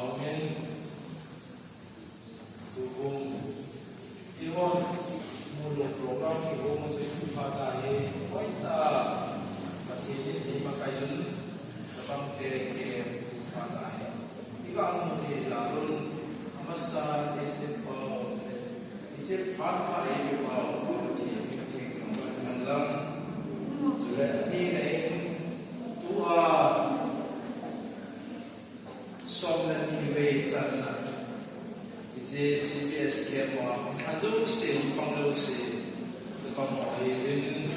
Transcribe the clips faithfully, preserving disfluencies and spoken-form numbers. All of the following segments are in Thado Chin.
Amen. Tukum ihon mulu program kihong chu pha tahi, hoitah Pathen in eimakai jun, chapang te ke pha tahi. Iga mu thei jal un, amasan eisei pau, iche phat pha eipeh pau, Pathen in thengtah in man lang. Chule ani nei, tua som le ni vei channa, hiche C B S camp a, ajouse, pang jouse, chapang ho ahiuvin,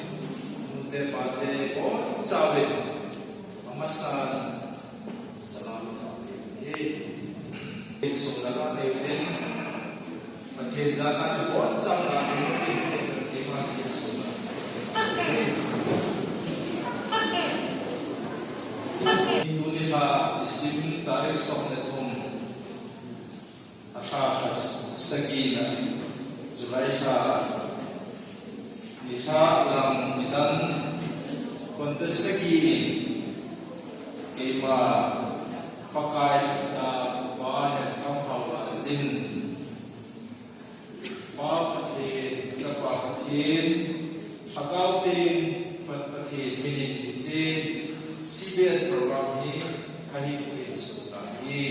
nute pate bonchauvin, amasan salam kape uve. Insung laga neiyuvin, Pathen jana ibonchauvin, Pathen keima kisunna. Tuni lha isim tarik som le thum, alha lha sagina, July lha, nilhah lang nidan, konta sagi in, keima Pakai cha upa hen kamhau la jin. Pa Pathen, Chapa Pathen, Lhagao Theng Pathen minin hiche C B S program hi kahin kinsuh tahi.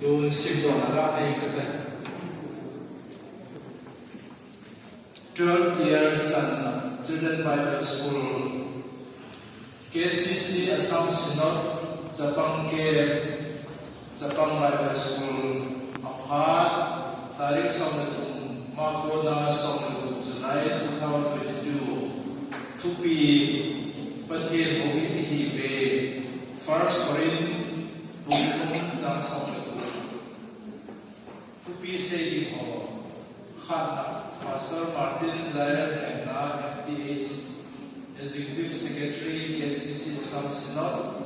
Tun simdohna la nei kate. Twelve years channa, Children Bible School, K C C Assam Synod, Chapang K, Chapang Bible School, aphat, tarik som le thum, March kona som le gup, July two thousand twenty-two, thupi, Pathen houin ihiuve, First Corinth, bung thum chang som le gup. Thupi sei ding ho. Khatna, Pastor Martin Zaire Hengna, M T H, Executive Secretary, K C C Assam Synod.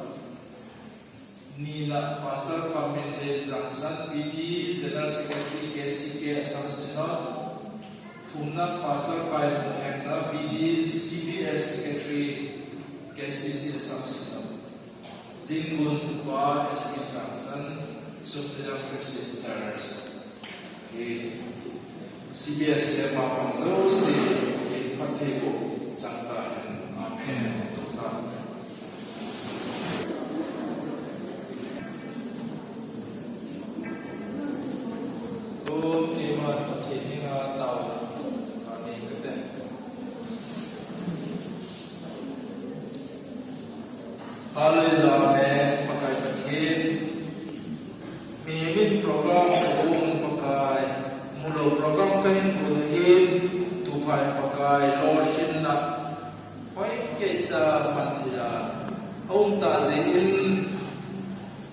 Nina, Pastor Paminle Jangsan, B D, General Secretary, K C K Assam Synod. Thumna, Pastor Paimung Hengna, B D, C B S Secretary, K C C Assam Synod. Jingun Upa S P Jangsan, Sumtayang Christian Church. Hi C B S le ma pang jouse, hi phatthei boh chang tahen. Amen. Tun keima Pathen henga taona nei kate. Hallelujah, amen. Pakai Pathen, mihem in program kahung Pakai, mulou program kahin gon ahin, tuphai Pakai, lolhinna, hoi keicha man thei a, aum tah jeh in,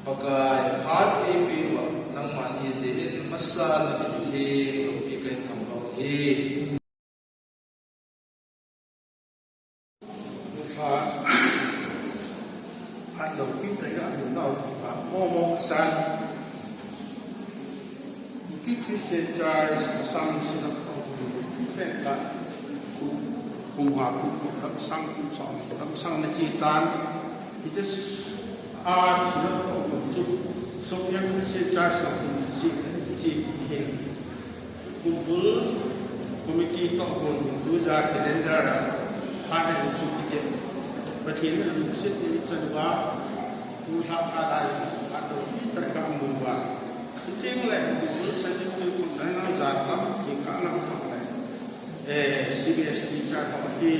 Pakai, phat eipeh uva, nangma ni jeh in, masa na thilthei, loupi kahin thangvah u ahi. Kha, phat loupi tah a, nau kipa, mo mo kasan. Ki Christian Church, Assam Synod Council, penta, kum nga kum, kum lam sang, kum som, kum lam sang na chi tan. It is, a, Synod Council, Sumtayang Christian Church, Sumtayang Christian Church, Kumpul committee toh kon tu ja calendar a, ha he chu ti ke. Pathen in lungset in chan uva, tu lha ka dai, ka to, ta ka mu uva. Chuteng le, Kumpul Sunday School kun dai na ja tam, ti ka lam thang le. Eh, C B S teacher ho hi,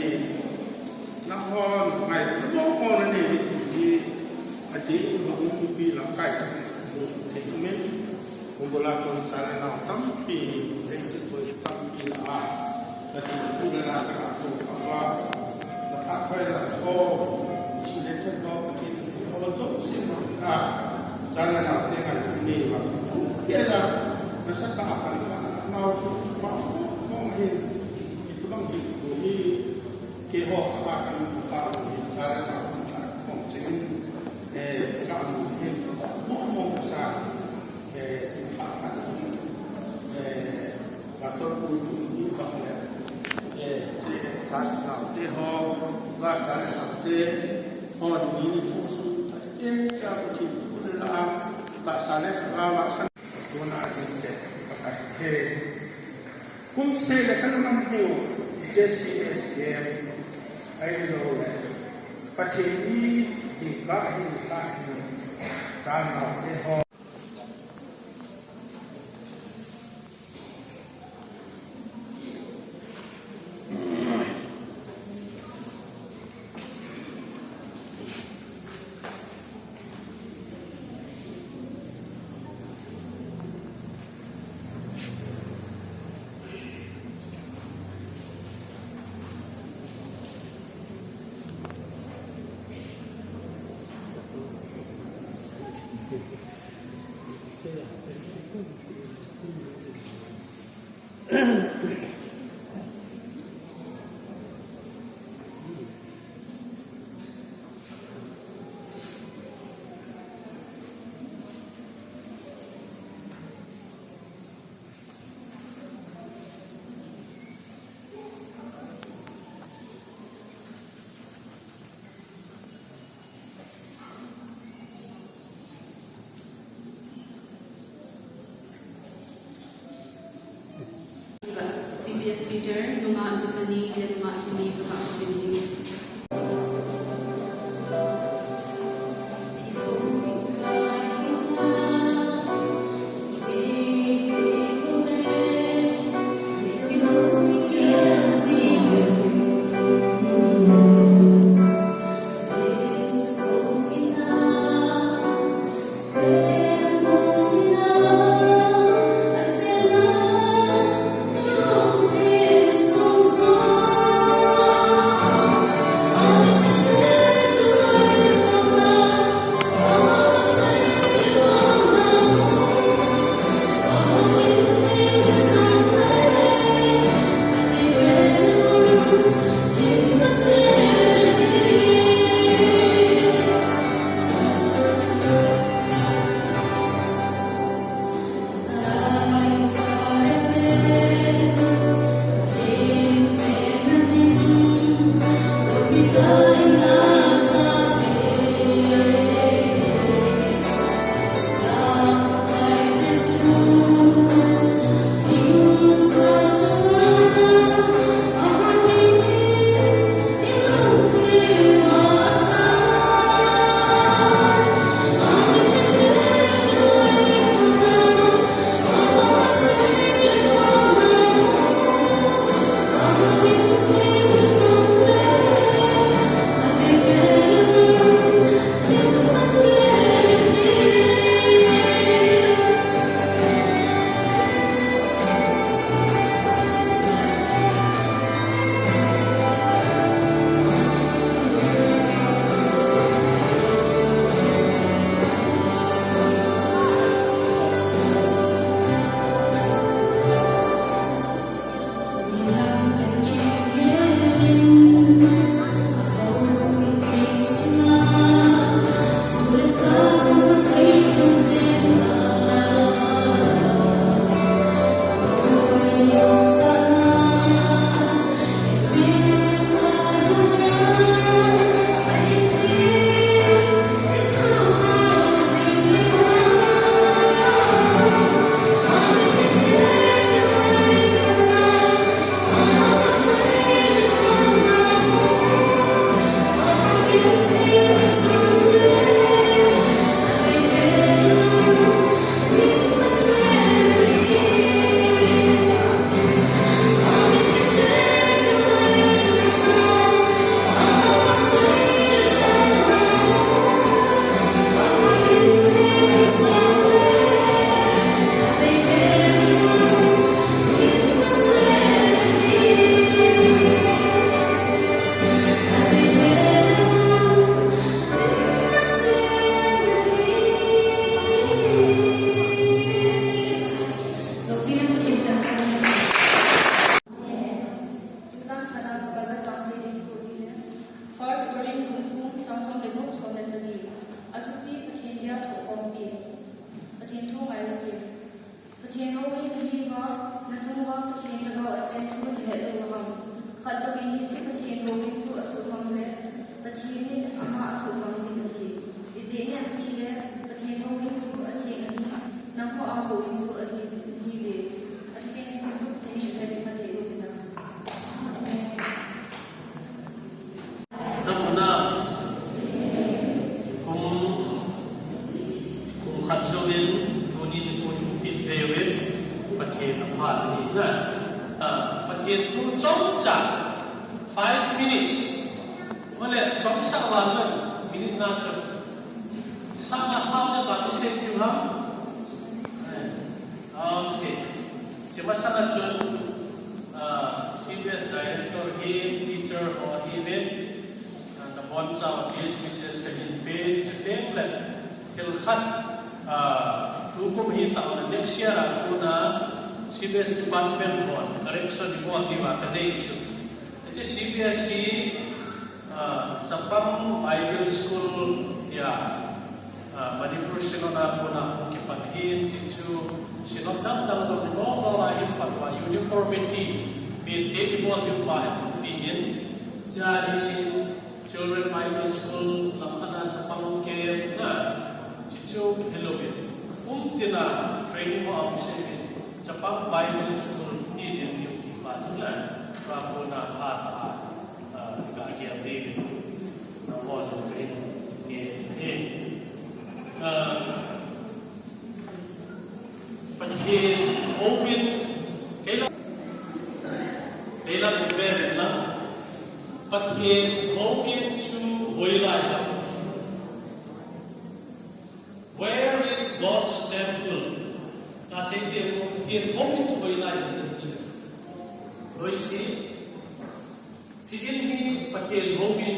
nahon, ngai, mo mo na nei, ti, ati, mo mo pi la kai, thei men. Kumpul a kon cha le nao tampi, leisih boi tampi la a, ka ti tu le la ka tu ka wa, la ka khoi la ko, si le thon ko, ka ti tu ko, to si ma ka, cha le nao te ka ni wa, tu ke la, na sa ka ka ni wa, nao tu ma ko, ko hin, itu bang hi, tu hi, ke ho ka ka ni ka, cha le nao, ka ko ching, eh, ka ni hin, mo mo sa. Eh, Ba ta le sa te, o ni ni thu su ta te, cha ko thi thu le la, ta sa le sa ba ba sa. Tuna a jing te, Pakai he. Kum seh le ka lungdam jing u, J C S K M, ahilou le Pathen ni jingkah hi, lha hi, chanau te ho. C B S teacher, nungah Zephany le nungah Shimi, nungah Shimi. First Korin bung thum, chang som le gup, som le sagi. Achuti Pathen dia thokhompi. Pathen thu ngai lou te. Pathen houin nahiuva, nachunguva Pathen lhagao achen thu nahet lou u ham? Khat beh in hiche Pathen houin thu asuh ham le, Pathen in ama asuhbang min ahi. Ijeh inem itile, Pathen houin chu atheng ahi, nangho a houin chu atheng ahiuve. Pathen chu Pathen in phatthei boh in. Amen. Namuna kum, kum khat jouvin, tuni nikho i umpi thei uvin, Pathen apha ahi na. Ah, Pathen thu chomcha, five minutes. Mole, chomcha vang le, minute na chu. Sanga sao le ba tu se tu ham. Eh, okay. Hiche masanga chun, ah, C B S director hi, teacher ho hi ve, ah, nabonchauva best wishes kahin pe, chuteng le, thil khat, ah, tukum hi tah le next year a kona C B S department hon correction ibol diuva kadei chu. Hiche C B S hi, ah, Chapang Bible School tia, ah, Manipur Synod a kona hung kipan ahin, hichu Synod dang dang jong nidol dol a hin pan uva uniformity, Meitei ibol diu pa ahi tin. Hiche hi Children Bible School lamkhat a Chapang Camp na, hichu hilouvin, kum tin a training ho a um seh in, Chapang Bible School ti ding diu ti pa chu na, pa kona pha ta a. Ah, ka gel ding, nangho jong kahin ngen e. Ah, Pathen houin, kei la, kei la kum be be la, Pathen houin chu hoilai ham. Where is God's temple? Kasei te ko, Pathen houin chu hoilai ham. Noise. Hiche in hi Pathen houin